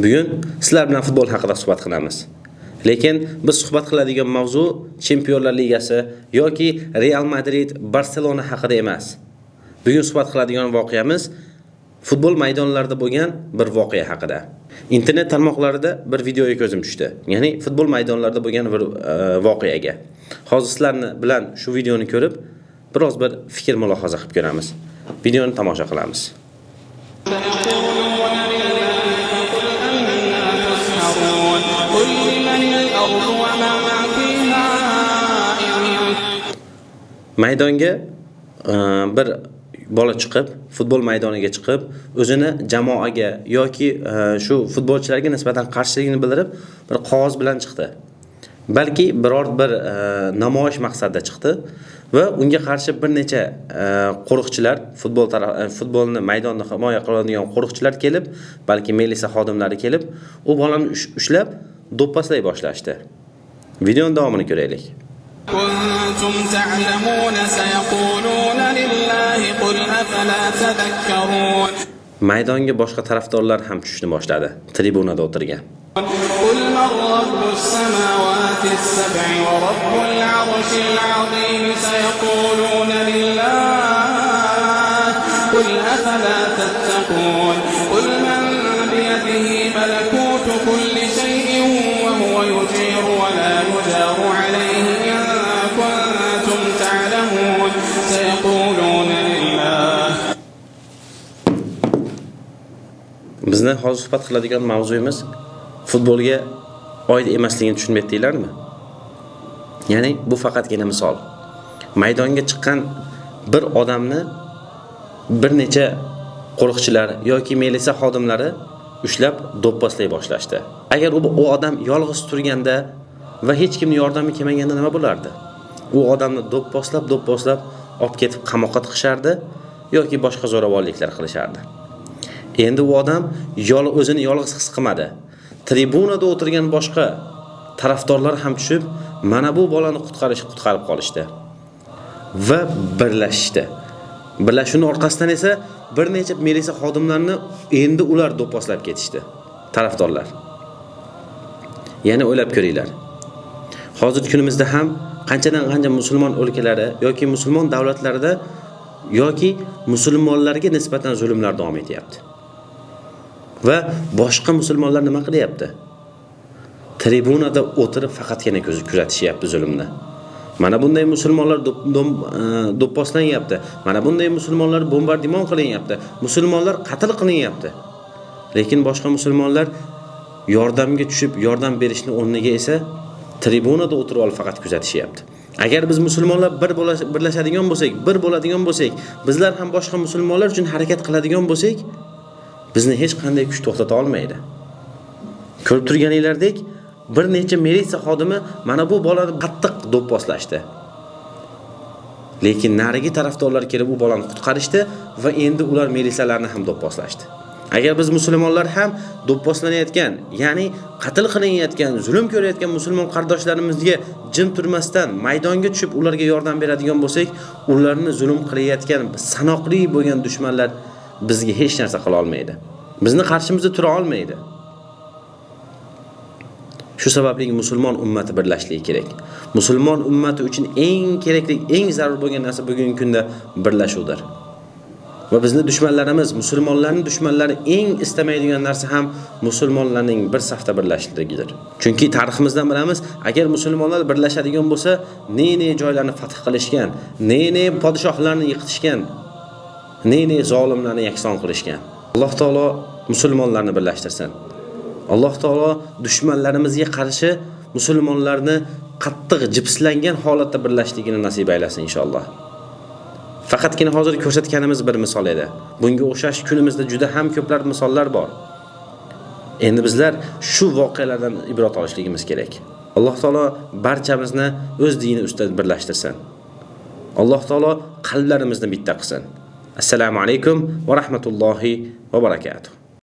Bugun sizlar bilan futbol haqida suhbat qilamiz. Lekin biz suhbat qiladigan mavzu Chempionlar Ligasi yoki Real Madrid, Barselona haqida emas. Bugun suhbat qiladigan voqeamiz futbol maydonlarida bo'lgan bir voqea haqida. Internet tarmoqlarida bir videoga ko'zim tushdi. Ya'ni futbol maydonlarida bo'lgan bir voqeaga. Hozir sizlarni bilan shu videoni ko'rib, biroz bir fikr mulohaza qilib ko'ramiz. Videoni tomosha qilamiz. Maydonga bir bola chiqib, futbol maydoniga chiqib, o'zini jamoaga yoki shu futbolchilarga nisbatan qarshiligini bildirib, bir qog'oz bilan chiqdi. Balki biror bir namoyish maqsadida chiqdi va unga qarshi bir necha qo'riqchilar, futbolni maydonni himoya qiladigan qo'riqchilar kelib, balki milisa xodimlari kelib, u bolani ushlab do'pposlay boshlashdi. Videoning davomini ko'raylik. كنتم تعلمون سيقولون لله قل أفلا تذكرون. Maydonga boshqa tarafdorlar ham tushishni boshladi, tribunada o'tirgan. قل من رب السماوات السبع ورب العرش العظيم سيقولون لله قل أفلا تتقون قل من بيده ملكوت كل شيء وهو يجير ولا يجار عليه إن كنتم تعلمون سيقولون لله. Bizni hozir suhbat qiladigan mavzuyimiz futbolga oid emasligini tushunib yetdinglarmi? Ya'ni bu faqatgina misol. Maydonga chiqqan bir odamni bir necha qo'riqchilar yoki milisa xodimlari ushlab do'pposlay boshlashdi. Agar u odam yolg'iz turganda va hech kimning yordami kelmaganda nima bo'lardi? U odamni do'pposlab olib ketib qamoqqa tiqishardi yoki boshqa zo'ravonliklar qilishardi. Endi u odam o'zini yolg'iz his qilmadi. Tribunada o'tirgan boshqa tarafdorlar ham tushib, mana bu bolani qutqarib qolishdi va birlashishdi. Birlashuvning orqasidan esa bir necha milisa xodimlarini endi ular do'pposlab ketishdi, tarafdorlar. Yana o'ylab ko'ringlar. Hozirgi kunimizda ham qanchadan qancha musulmon o'lkalari yoki musulmon davlatlarida yoki musulmonlarga nisbatan zulmlar davom etyapti. Va boshqa musulmonlar nima qilyapti? Tribunada o'tirib faqatgina kuzatishyapti zulmni. Mana bunday musulmonlar do'pposlanyapti. Mana bunday musulmonlar bombardimon qilinyapti. Musulmonlar qatl qilinyapti. Lekin boshqa musulmonlar yordamga tushib, yordam berishni o'rniga esa tribunada o'tirib olib faqat kuzatishyapti. Agar biz musulmonlar birlashadigan bo'lsak, bir bo'ladigan bo'lsak, bizlar ham boshqa musulmonlar uchun harakat qiladigan bo'lsak, bizni hech qanday kuch to'xtata olmaydi. Ko'rib turganinglardek, bir necha milisa xodimi mana bu bolani qattiq do'pposlashdi. Lekin narigi tarafdorlar kelib u bolani qutqarishdi va endi ular milisalarni ham do'pposlashdi. Agar biz musulmonlar ham do'pposlanayotgan, ya'ni qatl qilinayotgan, zulm ko'rayotgan musulmon qardoshlarimizga jim turmasdan maydonga tushib ularga yordam beradigan bo'lsak, ularni zulm qilayotgan sanoqli bo'lgan dushmanlar bizga hech narsa qila olmaydi. Bizni qarshimizda tura olmaydi. Shu sababli musulmon ummati birlashishligi kerak. Musulmon ummati uchun eng kerakli, eng zarur bo'lgan narsa bugungi kunda birlashuvdir. Va bizni dushmanlarimiz, musulmonlarning dushmanlari eng istamaydigan narsa ham musulmonlarning bir safda birlashligidir. Chunki tariximizdan bilamiz, agar musulmonlar birlashadigan bo'lsa, ne-ne joylarni fath qilishgan, ne-ne podshohlarni yiqitishgan, ne-ne zolimlarni yakson qilishgan. Alloh taolo musulmonlarni birlashtirsin. Alloh taolo dushmanlarimizga qarshi musulmonlarni qattiq jipslangan holatda birlashligini nasib aylasin inshaalloh. Faqatgina hozir ko'rsatganimiz bir misol edi. Bunga o'xshash kunimizda juda ham ko'plab misollar bor. Endi bizlar shu voqealardan ibrat olishligimiz kerak. Alloh taolo barchamizni o'z dini ustida birlashtirsin. Alloh taolo qalblarimizni bitta qilsin. Assalomu alaykum va rahmatullohi va barakatuh.